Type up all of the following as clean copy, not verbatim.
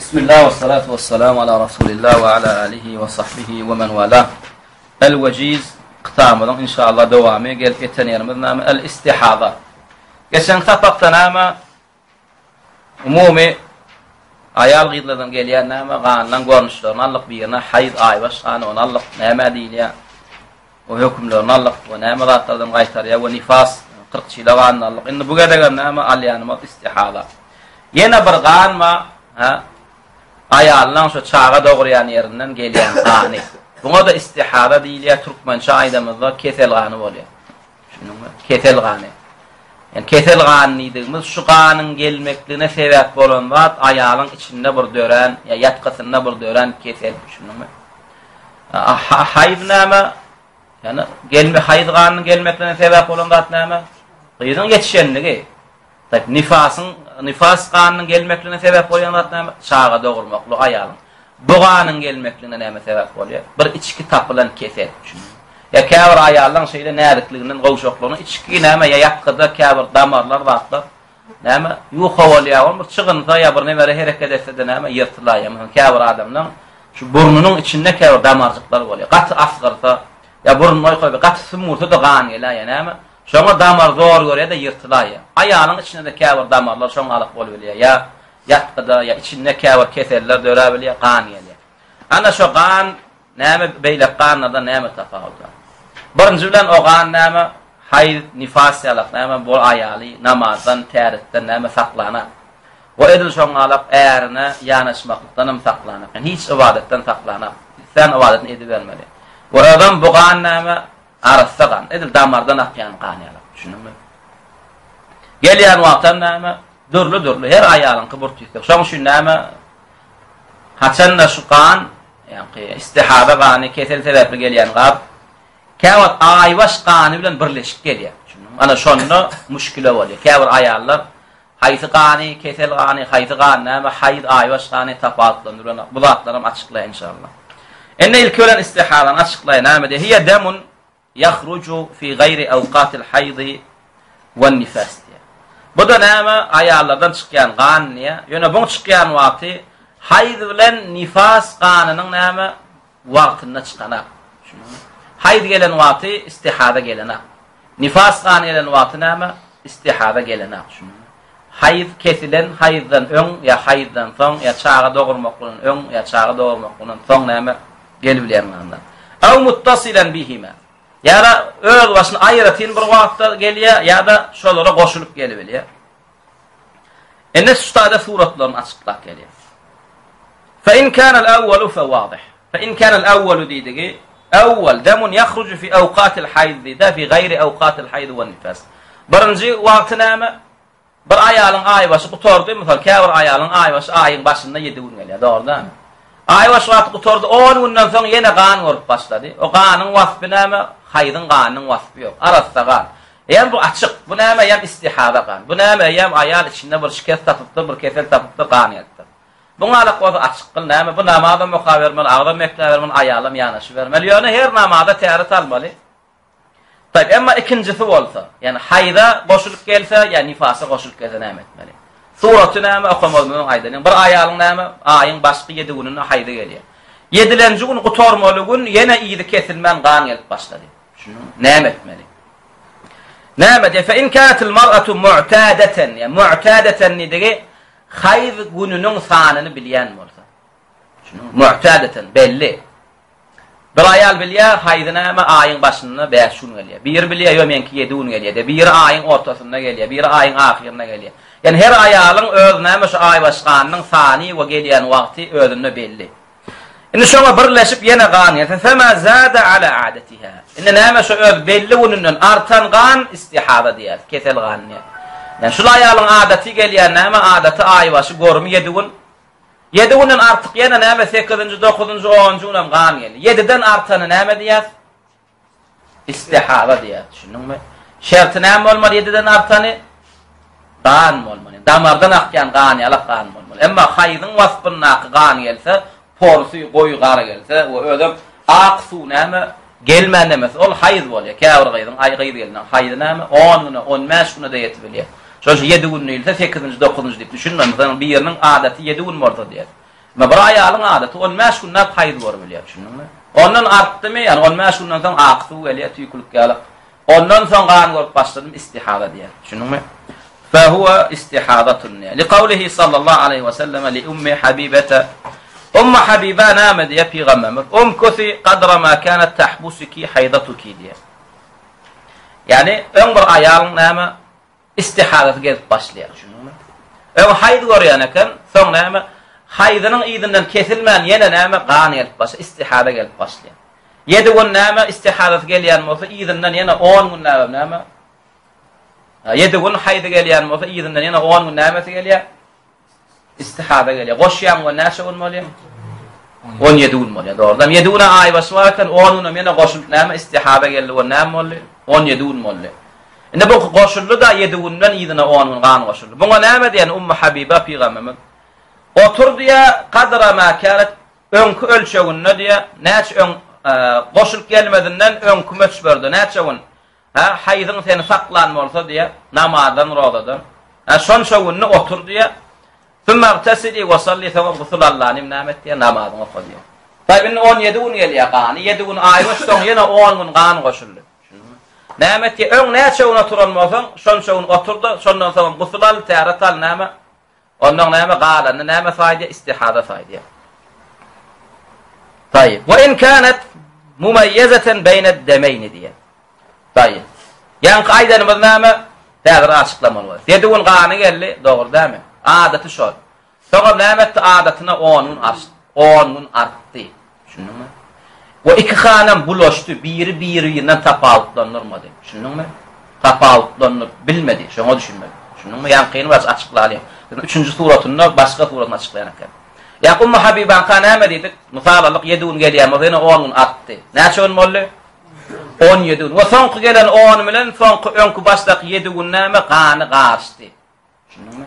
Bismillah we salatu we salam ala Rasulillah we ala alihi we sahbihi we men wala. El Wejiz kitabymyzyň inşallah dowamy gelip ýeten ýerimiz näme? El Istihaza. Geçen sapakda näme? Umumy aýal gyzlardan gelýän näme? Ganlaň görnüşlerini aldyk. Birine haýz, aýbaş gany ony aldyk. Näme diýilýär? O hökümlerini aldyk we näme zatlardan gaýtarýar we nifas 40 çile ganyny aldyk. Indi bu gezegem näme alýanymyz istihala. Ýene bir gan bar, ha? Aýalynyň şu çaga dogurýan ýerinden gelýän gany. Buňa da istihala diýilýär, türkmençe aýdamyzda kesel gany bolýar. Düşündiňmi? Kesel gany. Ýani kesel gany diýdigimiz şu ganyň gelmekligine sebäp bolan zat aýalyň içinde bir dörän ýa ýatgysynda bir dörän kesel, düşündiňmi? Haýz näme? Ýani gelme haýz ganynyň gelmekligine sebäp bolan zat näme? Gyzyň ýetişenligi. Taýp nifasyň nifas ganynyň gelmekligine sebäp bolýan zat näme? Çaga dogurmaklyk aýalyň. Bu ganyň gelmekligine näme sebäp bolýar? Bir içki tapylan kesel. Düşündiňmi? Ýa käbir aýallaryň şeýle näzikliginden, gowşaklygyna içki näme ýa ýatgyda käbir damarlar zatlar näme ýuka bolýar, ol bir çygynsa ýa bir nemere hereket etse-de näme ýyrtylaýar. Meselem, käbir adamlaryň şu burnunyň içinde käbir damarjyklar bolýar. Gaty asgyrsa ýa burnuny oýkap gaty sümürse-de gan geläýýär näme? Şoňa damar zor görýär-de ýyrtylaýýar. Aýalyň içinde-de käbir damarlar şoň alak bolubilýär. Ýa ýatgyda ýa içinde käbir keseller döräbilýär, gan gelýär. Ana şo gan Näme beýleki ganlardan näme tapawudy bar? Birinji bilen o gan näme? Haýz, nifas ýalak näme bu aýaly namazdan, täretden näme saklanak. We edil şoňňalak ärine ýanaşmaklykdan hem saklanak. Ýani hiç ybadatdan saklanak. Islän ybadatyny edibermeli. We özem bu gan näme? Arassa gan. Edil damardan akýan gan ýalak. Düşündiňmi? Gelýän wagtam näme? Dürli-dürli. Her aýalyňky bir tüýsli. Şoň üçin näme? Haçanda şu gan, ýaňky istihada gany, kesel sebäpli gelýän gan, käwagt aýbaş gany bilen birleşip gelýär. Ana şonda müşkile bolýar. Käbir aýallar haýsy gany, kesel gany, haýsy gan näme, haýz, aýbaş gany tapawutlandyranok. Bu zatlaram açyklaýyn inşallah. Indi ilki bilen istihadany açyklaýyn. Näme diýýär? Hiýe demun Ýahruju fi gaýri awkatil haýzy wen nifas diýýär. Bu-da näme? Aýallardan çykýan gan diýýär. Ýöne buň çykýan wagty haýz bilen nifas ganynyň näme? Wagtynda çykanak. Düşündiňmi? Haýz gelen wagty istihada gelenak. Nifas gany gelen wagty näme? Istihada gelenak. Düşündiňmi? Haýz kesilen haýzdan öň ýa haýzdan soň ýa çaga dogurmaklygyndan öň ýa çaga dogurmaklygyndan soň näme gelibilýän ganlar. Aw muttasilan bihima. Ýa-da öz başyna aýratyn bir wagtda gelýär ýa-da şolara goşulyp gelibilýär. Indi şu taýda suratlaryny açyklap gelýär. Fa in kana al-awwalu fa wadih. Fa in kana al-awwalu diýdigi awwal damun yahruju fi awqatil haýz diýdi, fi gaýri awqatil haýz we nifas. Birinji wagty näme? Bir aýalyň aýbaşy gutardy, mysal, käbir aýalyň aýbaşy aýyň başynda ýedi gün gelýär, dogry dälmi? Aýbaş wagty gutardy, on günden soň ýene gan görüp başlady. O ganyň waspy näme? Haýzyň ganynyň waspy ýok. Arassa gan. Eýýäm bu açyk. Bu näme? Eýýäm istihada gan. Bu näme? Eýýäm aýal içinde bir şikes tapypdyr, bir kesel tapypdyr, gan gelipdir. Buňa alak bolsa açyk gyl näme? Bu namazam okabermeli, agzam bekläbermeli, aýalam ýanaşybermeli. Ýöne her namaza täret almaly. Taýyp, emma ikinjisi bolsa, ýagny haýza goşulyp gelse ýa nifasa goşulyp gelse näme etmeli? Suraty näme okamazymyzyň aýdalyň. Bir aýalyň näme aýyň başky ýedi gününde haýzy gelýär. Ýedilenji gün gutarmaly gün ýene yzy kesilmän gan gelip başlady. Düşündiňmi? Näme etmeli? Näme diýse, in kanatil mar'atu mu'tadatan, ýa mu'tadatan diýdigi haýz gününiň sanyny bilýän bolsa. Düşündiňmi? Mu'tadatan belli. Bir aýal bilýär, haýzy näme, aýyň başynda 5 gün gelýär. Biri bilýär, ýok, meňki 7 gün gelýär diýär. Biri aýyň ortasynda gelýär, biri aýyň ahyrynda gelýär. Ýani her aýalyň öz näme şu aýbaş ganynyň sany we gelýän wagty özünde belli. Indi şoňa birleşip ýene gan gelse, fema zada ala adatiha. Indi näme şu öz belli gününden artan gan istihada diýýär, kesel gan diýýär. Ýani şul aýalyň adaty gelýän näme adaty aýbaşy görümi 7 gün. 7 günden artyk ýene näme 8-nji, 9-njy, 10-njy günem gan geldi. 7-den artany näme diýýär? Istihara diýýär, düşündiňmi? Şerti näme bolmaly ýediden artany? Gan bolmaly. Damardan akýan gan ýalak gan bolmaly. Emma haýzyň waspyndaky gan gelse, porsy goýy gara gelse we özem ak suw näme gelmän nemesi, ol haýz bolýar. Käbir gyzyň, aý gyz gelniň haýzy näme 10 güne, 15 güne-de ýetip bilýär. Şonuň üçin 7 gün diýilse, 8-nji, 9-njy diýip düşünme. Meselem, biriniň adaty 7 gün bolsa diýer. Emma bir aýalyň adaty 15 günläp haýz görüp bilýär, düşündiňmi? Ondan artdymy, ýagny 15 günden soň ak suw gelýär, tüýkülik ýaly. Ondan soň gan görüp başladym, istihada diýýär. Düşündiňmi? Fa huwa istihadatun diýýär. Li kawlihi sallallahu aleyhi we sellem li ummi Habibete. Ummu Habiba näme diýýär pygamberimiz? Umkusi kadra ma kanat tahbusuki haýdatuki diýýär. Ýagny öň bir aýalyň näme istihadasy gezip başlaýar, düşündiňmi? Öň haýz görýän eken, soň näme? Haýzynyň yzyndan kesilmän ýene näme? Gan gelip başlaýar, istihada gelip başlaýar. 7 gün näme istihadasy gelýän bolsa, yzyndan ýene 10 gün näme näme? 7 gün haýzy gelýän bolsa, yzyndan ýene 10 gün nämesi gelýär? Istihada gelýär. Goşýaň we näçe gün bolýar? 17 gün bolýar. Dogrudan 7 güne aýbaşy bar eken, 10 günem ýene goşulyp näme istihada geldi we näme boldy? 17 gün boldy. Indi bu goşuldy da 7 günden yzyna 10 gün gan goşuldy. Buňa näme diýen Ummu Habiba pygamberimiz? Otur diýä, kadra ma kanat öňki ölçeginde diýä, näçe öň e, goşulyp gelmezinden öňki möçberde näçe gün Hä, haýzyň seni saklan bolsa diýýär, namazdan, rozadan. Hä, şonça günde otur diýýär. Sümmagtesili we salli soňam gusul allanym näme et diýýär, namazyňy oka diýýär. Taýyp indi 17 gün gelýär gany, 7 gün aýbaş soň ýene 10 gün gan goşuldy. Näme et diýýär, öň näçe gün oturan bolsaň, şonça gün otur-da, şondan soňam gusul al, täret al, näme? Ondan näme galanyny näme saýdy? Istihada saýdy. Taýyp. We in kanat mumayyazatan bayna ad-damayn diýe. Taýyp. Ýaňky aýdanymyz näme? Häzir açyklamaly bolar. 7 gün gany geldi, dogry dämi? Adaty şol. Soňam näme etdi? Adatyna 10 gün artdy. 10 gün artdy. Düşündiňmi? We iki hanam bulaşdy, biri birinden tapawutlandyrmady. Düşündiňmi? Tapawutlandyryp bilmedi, şoňa düşünmedi. Düşündiňmi? Ýaňkyny biraz açyklalyň. Biz üçünji suratynda başga suratyny açyklaýan eken. Ýa Ummu Habibaňka näme diýdik? Mysal aldyk, 7 gün gelýän bolsa ýene 10 gün artdy. Näçe gün boldy? 17 gün. We soňky gelen 10 bilen soňky öňki başdaky 7 gün näme? Gany garyşdy. Düşündiňmi?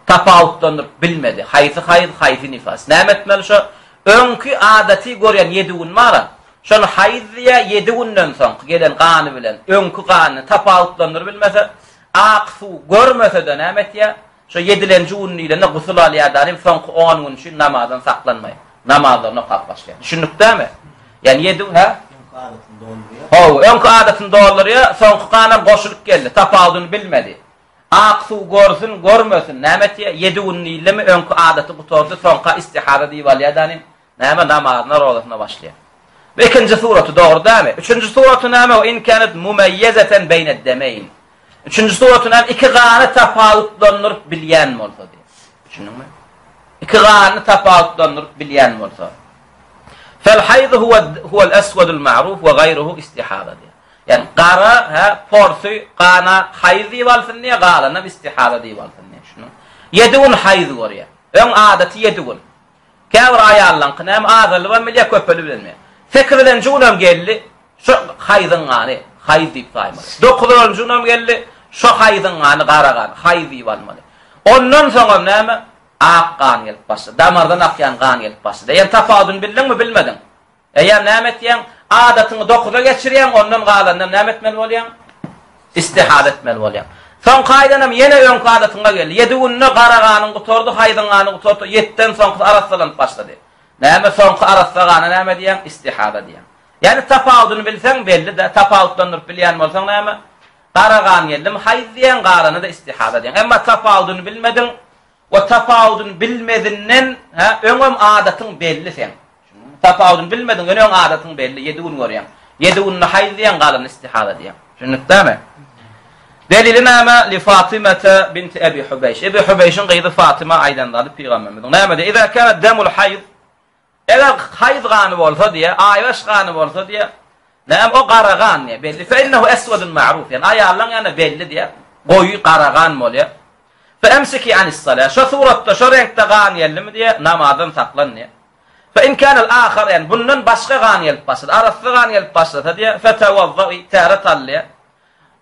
Tapawutlandyryp bilmedi. Haýsy haýz, haýsy nifas. Näme etmeli şo? Öňki adaty görýän ýedi gün bar-a. Şony haýz diýýär, ýedi günden soňky gelen gany bilen öňki ganyny tapawutlandyryp bilmese, ak suw görmese-de näme etýär? Şo ýedilenji gün diýlende gusul alýar danym soňky on gün üçin namazdan saklanmaýar. Namazlaryny okap başlaýar. Düşündik dämi? Ýani ýedi, hä? Öňki adatyny doldurýar. Hawa, öňki adatyny doldurýar, soňky ganam goşulyp geldi. Tapawudyny bilmedi. Ak suw görsün, görmesin, näme etýär? Ýedi gün diýildimi, öňki adaty gutardy, soňka istihada diýip alýar däni, näme, namazyna, rozasyna başlaýar. Bu ikinji suraty, dogry dälmi? Üçünji suraty näme? Ve in kanat mumayyezeten beýne demeýn. Üçünji suraty näme? Iki gany tapawutlandyryp bilýän bolsa diýär. Düşündiňmi? Iki gany tapawutlandyryp bilýän bolsa. Fel haýzu huwa huwal aswadul ma'ruf we gaýruhu istihada diýär. Ýagny gara, hä, porsy gana haýz diýip alsyn diýýär, galanam istihada diýip alsyn diýýär. Şunuň ýedi gün haýz görýär. Öň adaty ýedi gün. Käbir aýallaryňky näme azalybam bilýär, köpelip bilmeýär. Sekizilenji günem geldi, şo haýzyň gany, haýz diýip saýmaly. Dokuzynjy günem geldi, şo haýzyň gany, gara gan, haýz diýip almaly. Ondan soňam näme? Ak gan gelip başlady. Damardan akýan gan gelip başlady. Eýýäm tapawudyny bildiňmi, bilmediň? Eýýäm näme etýäň? Adatyňy dokuza geçirýäň, ondan galandan näme etmeli bolýaň? Istihada etmeli bolýaň. Soňky aýdanam ýene öňki adatyňa geldi. Ýedi günde gara ganyň gutardy, haýzyň gany gutardy, ýetden soňkusy arassalanyp başlady. Näme soňky arassa gana näme diýýäň? Istihada diýýäň. Ýagny tapawudyny bilseň belli-de, tapawutlandyryp bilýän bolsaň näme? Gara gan geldimi, haýz diýýäň, galana-da istihada diýýäň. Emma tapawudyny bilmediň, we tapawudyny bilmezinden, hä, öňem adatyň belli seň. Tapawudyny bilmediň, ýöne öň adatyň belli, ýedi gün görýäň. Ýedi günde haýz diýýäň, galanyny istihada diýýäň. Düşündik dämi? Delili näme? Li Fatimete binti Ebi Hubeýş. Ebi Hubeýşiň gyzy Fatima aýdan zady pygamberimiziň. Näme diýýär? Iza kana demul haýz Eger haýz gany bolsa diýýär, aýbaş gany bolsa diýýär, näme o gara gan diýýär, belli. Fe innehu eswedun ma'ruf. Ýani aýallaryň ýanynda belli diýýär, goýy gara gan bolýar. Fe emsiki anis salah. Şo suratda, şo reňkde gan geldimi diýýär, namazdan saklan diýýär. Fe in kanal ahar, ýani bundan başga gan gelip başlasa, arassa gan gelip başlasa diýýär, fe tewazza, täret al diýýär.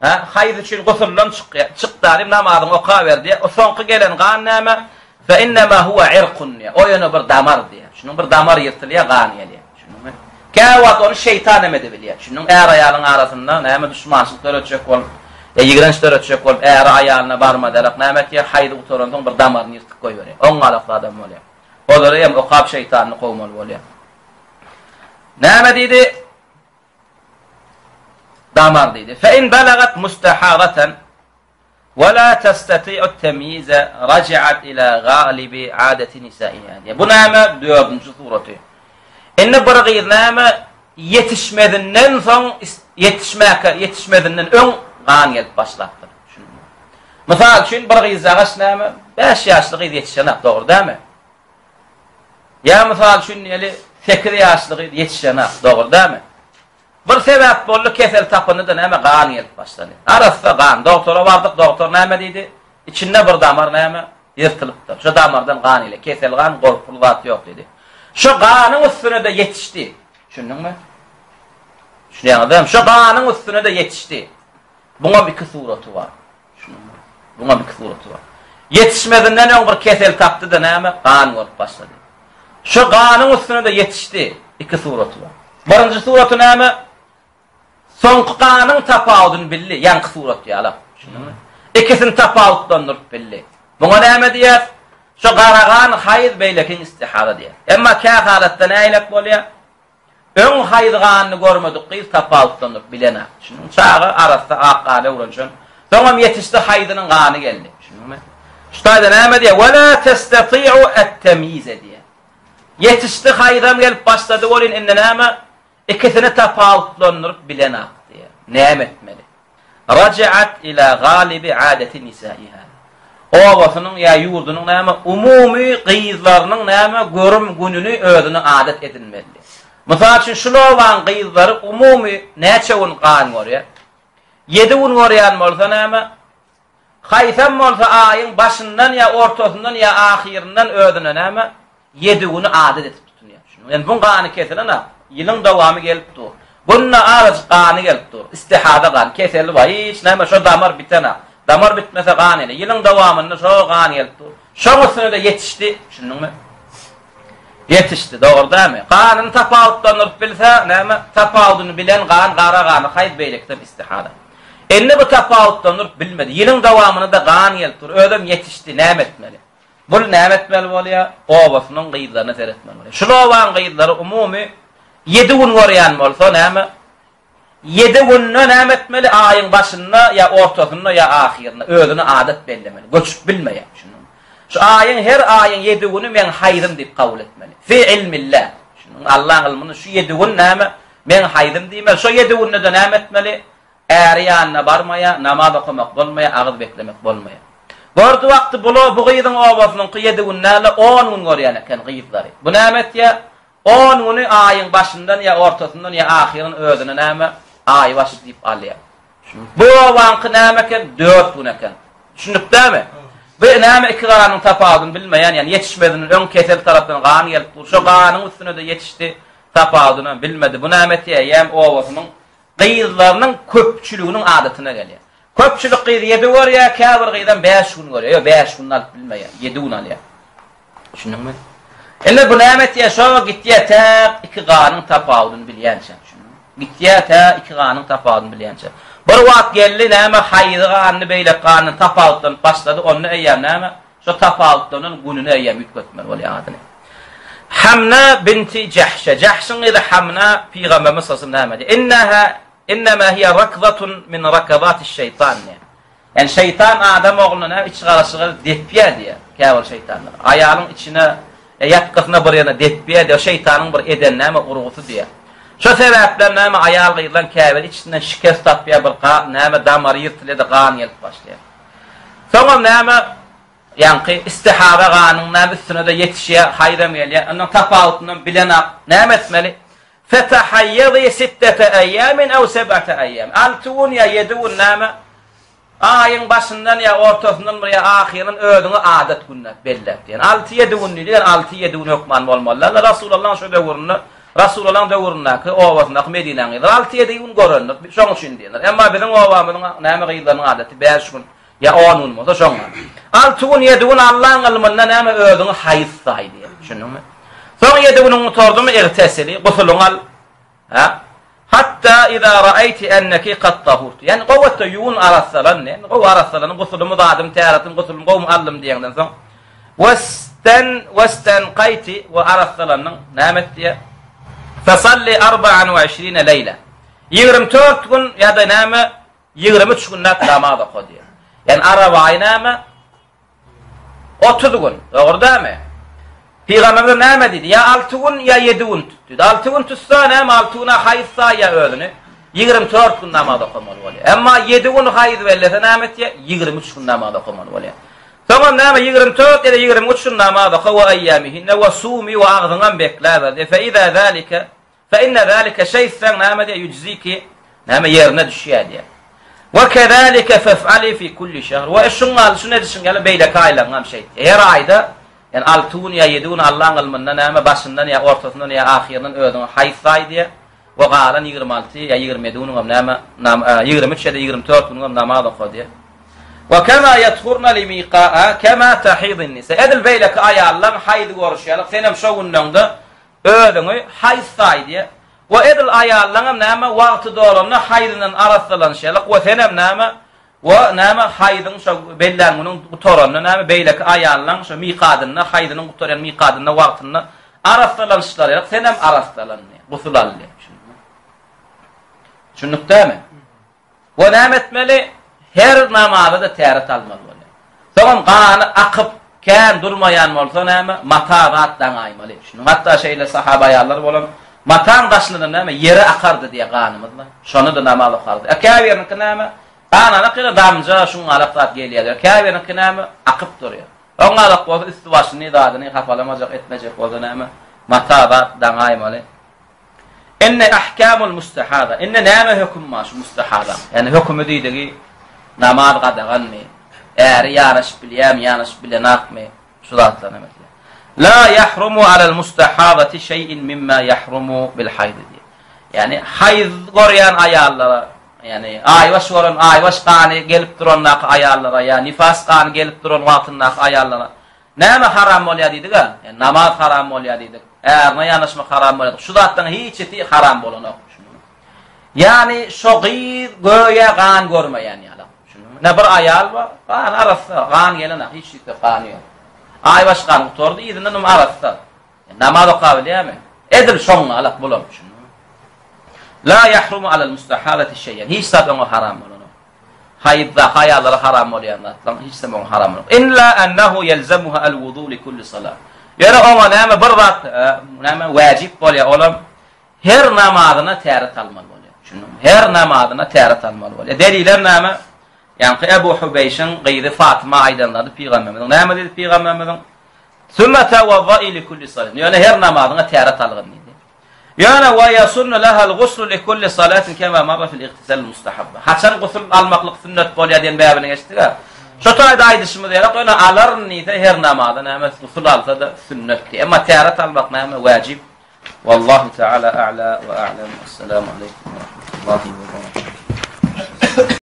Hä, haýz üçin gusuldan çykýar. Çyk dalim namazyňy okaber diýýär. O soňky gelen gan näme? Fe innema huwa irkun diýýär. O ýöne bir damar diýýär. Şunuň bir damar ýyrtylýar, gan gelýär. Düşündiňmi? Käwagt ony şeýtan hem edebilýär. Düşündiňmi? Är-aýalyň arasynda näme duşmançylyk döretjek bolup, ýa ýigrenç döretjek bolup, äri aýalyna barmazalak näme etýär? Haýzy gutaransoň bir damaryny ýyrtyp goýberýär. Oň galak zadam bolýar. Olary hem okap şeýtanyny kowmaly bolýar. Näme diýdi? Damar diýdi. Fe in balagat mustaharatan we la tastati'u temyize rajaat ila galibi adati nisaiha. Diýýär. Bu näme? Dördünji suraty. Indi bir gyz näme? Ýetişmezinden soň ýetişmäkä ýetişmezinden öň gan gelip başlapdyr. Mysal üçin bir gyzjagaş näme? 5 ýaşly gyz ýetişenak, dogry dälmi? Ýa mysal üçin diýeli 8 ýaşly gyz ýetişenak, dogry dälmi? Bir sebäp boldy, kesel tapyndy-da näme gan gelip başlady. Arassa gan. Dogtora bardyk, dogtor näme diýdi? Içinde bir damar näme? Ýyrtylypdyr. Şo damardan gan gelýär. Kesel gan, gorkuly zat ýok diýdi. Şo ganyň üstüne-de ýetişdi. Düşündiňmi? Düşünýäňizmi? Şo ganyň üstüne-de ýetişdi. Buňam iki suraty bar. Buňam iki suraty bar. Ýetişmezinden öň bir kesel tapdy-da näme? Gan bolup başlady. Şo ganyň üstüne-de ýetişdi. Iki suraty bar. Birinji suraty näme? Soňky ganyň tapawudyny bildi, ýaňky surat ýaly. Düşündiňmi? Ikisini tapawutlandyryp bildi. Muňa näme diýýäs? Şo gara gan haýz, beýlekiň istihada diýýäs. Emma kä halatda nähilek bolýar? Öň haýz ganyny görmedik gyz tapawutlandyryp bilenak. Düşündiňmi? Çaga arassa ak gana öwrenişen. Soňam ýetişdi haýzynyň gany geldi. Düşündiňmi? Şu taýda näme diýýär? Ve la testati'u et-temyize diýýär. Ýetişdi haýzam gelip başlady welin indi näme? Ikisini tapawutlandyryp bilenak diýýär. Näme etmeli? Rajaat ila galibi adati nisaiha. Obasynyň ýa ýurdunyň näme umumy gyzlarynyň näme görüm gününi özüne adat edinmeli. Mysal üçin şul obaň gyzlary umumy näçe gün gan görýär? Ýedi gün görýän bolsa näme? Haýsam bolsa aýyň başyndan ýa ortasyndan ýa ahyryndan özüne näme, ýedi güni adat edip tutunýar. Şunuň bilen buň gany kesilen-ä, ýylyň dowamy gelip dur. Günde azajyk gany gelip dur. Istihada gan, keseli bar, hiç näme, şo damar biten-ä. Damar bitmese gan ine. Ýylyň dowamynda şo gan gelip dur. Şoň üstüne-de ýetişdi, düşündiňmi? Ýetişdi, dogry dälmi? Ganyny tapawutlandyryp bilse, näme, tapawudyny bilen gan, gara gany haýz, beýlekisem istihada. Indi bu tapawutlandyryp bilmedi. Ýylyň dowamynda-da gan gelip dur. Özem ýetişdi. Näme etmeli? Bul näme etmeli bolýar? Obasynyň gyzlaryna seretmeli bolýar. Şul obaň gyzlary umumy ýedi gün görýän bolsa näme? Ýedi günde näme etmeli? Aýyň başynda ýa ortasynda ýa ahyrynda özüne adat bellemeli. Göçüp bilmeýär. Düşündiňmi? Şu aýyň her aýyň ýedi güni meň haýzym diýip kabul etmeli. Fi ilmillah. Düşündiňmi? Allaň ylmynda şu ýedi gün näme? Meň haýzym diýmeli. Şo ýedi günde-de näme etmeli? Äri ýanyna barmaýar, namaz okamak bolmaýar, agyz beklemek bolmaýar. Gördi wagty bula bu gyzyň obasynyňky ýedi gün däl-de, on gün görýän eken gyzlary. Bu näme etýär? On güni aýyň başyndan ýa ortasyndan ýa ahyryn özüne näme, aýbaşy diýip alýar. Bu obaňky näme eken? Dört gün eken. Düşündik dämi? Bu näme iki ganyň tapawudyny bilmeýän, ýagny ýetişmezinden öň kesel tarapdan gan gelip dur. Şo ganyň üstüne-de ýetişdi, tapawudyny bilmedi. Bu näme etýär? Eýýäm obasynyň gyzlarynyň köpçüliginiň adatyna gelýär. Köpçülik gyz ýedi görýär, käbir gyzam bäş gün görýär. Ýok, bäş gün alyp bilmeýär, ýedi gün alýar. Düşündiňmi? Indi bu näme etýär? Şo gitýär tä iki ganyň tapawudyny bilýänçä. Düşündiňmi? Gitýär tä iki ganyň tapawudyny bilýänçä. Bir wagt geldi, näme haýzy ganyny, beýleki ganyny tapawutlanyp başlady, onda eýýäm näme? Şo tapawutlanan gününi eýýäm üýtgetmeli bolýar adyny. Hamna binti Jahşe. Jahşyň gyzy Hamna pygamberimiz sallallahu näme diýýär? Innaha innama hiya rakzatun min rakazatiş şeýtan diýýär. Ýani şeýtan adam ogluna näme içi garaşyga depýär diýýär käbir şeýtanlar. Aýalyň içine e, ýatgysyna bir ýerine depýär diýýär. Şeýtanyň bir eden näme urgusy diýýär. Şo sebäpden näme aýal gyzlaryň käbiri içinden şikes tapýar, bir näme damary ýyrtylýar-da gan gelip başlaýar. Soňam näme, ýaňky istihara ganyň näme üstüne-de ýetişýär, haýzam gelýär. Ondan tapawutynam bilenak. Näme etmeli? Fetahaýýazy sittete eýýamin ew seb'ate eýýam. Alty gün ýa ýedi gün näme, aýyň başyndan ýa ortasyndan bir ýa ahyryndan özüňe adat günläp belläp diýen. Alty-ýedi gün diýdi, ýöne alty-ýedi gün hökman bolmaly däl. Rasulallaň şo döwründe, Rasulallaň döwründäki obasyndaky Medinäň gyzlary alty-ýedi gün görendir. Şoň üçin diýendir. Emma biziň obamyzyň näme gyzlarynyň adaty bäş gün ýa on gün bolsa şoňa. Alty gün, ýedi gün Allaň ylmynda näme özüňi haýyz saý diýen. Düşündiňmi? Soň ýedi günüň gutardymy igtesili, gusulyňy al. Ha? Hatda iza ra'ayti enneki kad tahurt. Ýani gowy etde ýuwun arassalan, ýani gowy arassalan, gusulymy zadym, täretim, gusulym gowumy aldym diýenden soň. Westen westenkaýti we arassalandyň näme et diýýär? Fesalli arba'an we işrine leýle. 24 gün ýa-da näme 23 günläp namaz oka diýýär. Ýani arap aýy näme? 30 gün. Dogry dämi? Pygamberimiz näme diýdi? Ýa 6 gün, ýa 7 gün tut diýdi. 6 gün tutsa näme 6 güne haýyz saýýar özüni. 24 gün namaz okamaly bolýar. Emma 7 gün haýyz bellese näme etýär? 23 gün namaz okamaly bolýar. Soňam näme 24 ýa-da 23 gün namaz oka we aýýamihinne we sumi we agzyňam bekläber diýýär. Fe iza zalika Fe inne zalike şeýtseň näme diýýär ýujziki näme ýerine düşýär diýýär. We kezalike fef'ali fi kulli şehr. We şuň ýaly şuny edişiň ýaly beýleki aýlaryňam şeýt. Her aýda ýani 6 gün ýa 7 gün Allaň ylmynda näme başyndan ýa ortasyndan ýa ahyryndan özüňe haýyt saý diýýär. We galan 26 ýa 27 günüňem näme 23 ýa-da 24 günüňem namaz oka diýýär. We kema yethurna li miqaa kema tahidun nisa. Edil beýleki aýallaň haýzy görüşi ýaly senem şo günleňde Özüňi haýz saý diýýär. We edil aýallaňam näme wagty dolanda haýzyndan arassalanyşy ýalyk we senem näme we näme haýzyň şo bellän günüň gutaranda näme beýleki aýallaň şo mikadynda haýzynyň gutarýan mikadynda wagtynda arassalanyşlary ýalyk senem arassalan diýýär. Gusul al diýýär. Düşündik dämi? We näme etmeli? Her namaza-da täret almaly bolýar. Soňam gany akyp, kän durmaýan bolsa näme? Mata zat daňaýmaly. Şunuň hatda şeýle sahaba aýallar bolan, mataň daşyndan näme? Ýere akardy diýýär ganymyz-la. Şonda-da namaz okardy. E käbiriniňki näme? Gananak ýa damja şuňňalak zat gelýär diýýär. Käbiriniňki näme? Akyp durýar. Oňňalak bolsa üsti-başyny, zadyny hapalamajak, etmejek bolsa näme? Mata zat daňaýmaly. Indi ahkamul mustahada. Indi näme höküm bar şu mustahada? Ýani hökümi diýdigi namaz gadaganmy? Äri ýanaşyp bilýärmi, ýanaşyp bilenakmy? Şu zatlar näme diýýär? La yahrumu alal mustahadati şey'in mimma yahrumu bil haýz diýýär. Ýani haýz görýän aýallara, ýani aýbaş gören, aýbaş gany gelip durandaky aýallara ýa nifas gany gelip duran wagtyndaky aýallara Näme haram bolýar diýdik-ä? Ýa namaz haram bolýar diýdik. Ärine ýanaşmak haram bolýar diýdik. Şu zatlaryň hiçisi haram bolanok. Düşündiňmi? Ýagny şo gyz göýä gan görmeýän ýaly. Düşündiňmi? Ne bir aýal bar, gany arassa, gan gelenok, hiç ýerde gany ýok. Aýbaş gan gutardy, yzyndan hem arassa. Namaz okap bilýärmi? Edil şoňňalak bulam, düşündiňmi? La ýahrumu alal mustahalati şeýen. Hiç zat oňa haram bolanok. Haýyzdaky aýallara haram bolýan zatlaryň hiçisem oňa haram bolanok. Illa ennehu ýelzemuha el-wudu li kulli salat. Ýöne oňa näme bir zat näme wajyp bolýar, olam her namazyna täret almaly bolýar. Düşündiňmi? Her namazyna täret almaly bolýar. Delilem näme? Ýaňky Ebu Hubeýşiň gyzy Fatyma aýdanlary pygamberimiziň. Näme diýdi pygamberimiziň? Sümme tewazzai li kulli salat. Ýöne her namazyňa täret algyn diýdi. Ýöne we ýasunnu lahal guslu li kulli salatin kema marra fil igtisal mustahabba. Haçan gusul almaklyk sünnet bolýar diýen bäbini geçdik-ä. Şo taýda aýdyşymyz ýaly, ýöne alaryn diýse her namaza näme gusul alsa-da sünnet diýýär. Emma täret almak näme wajyp. Wallahu taala a'la we a'lam. Assalamu aleýkum we rahmetullahi we berekatuh.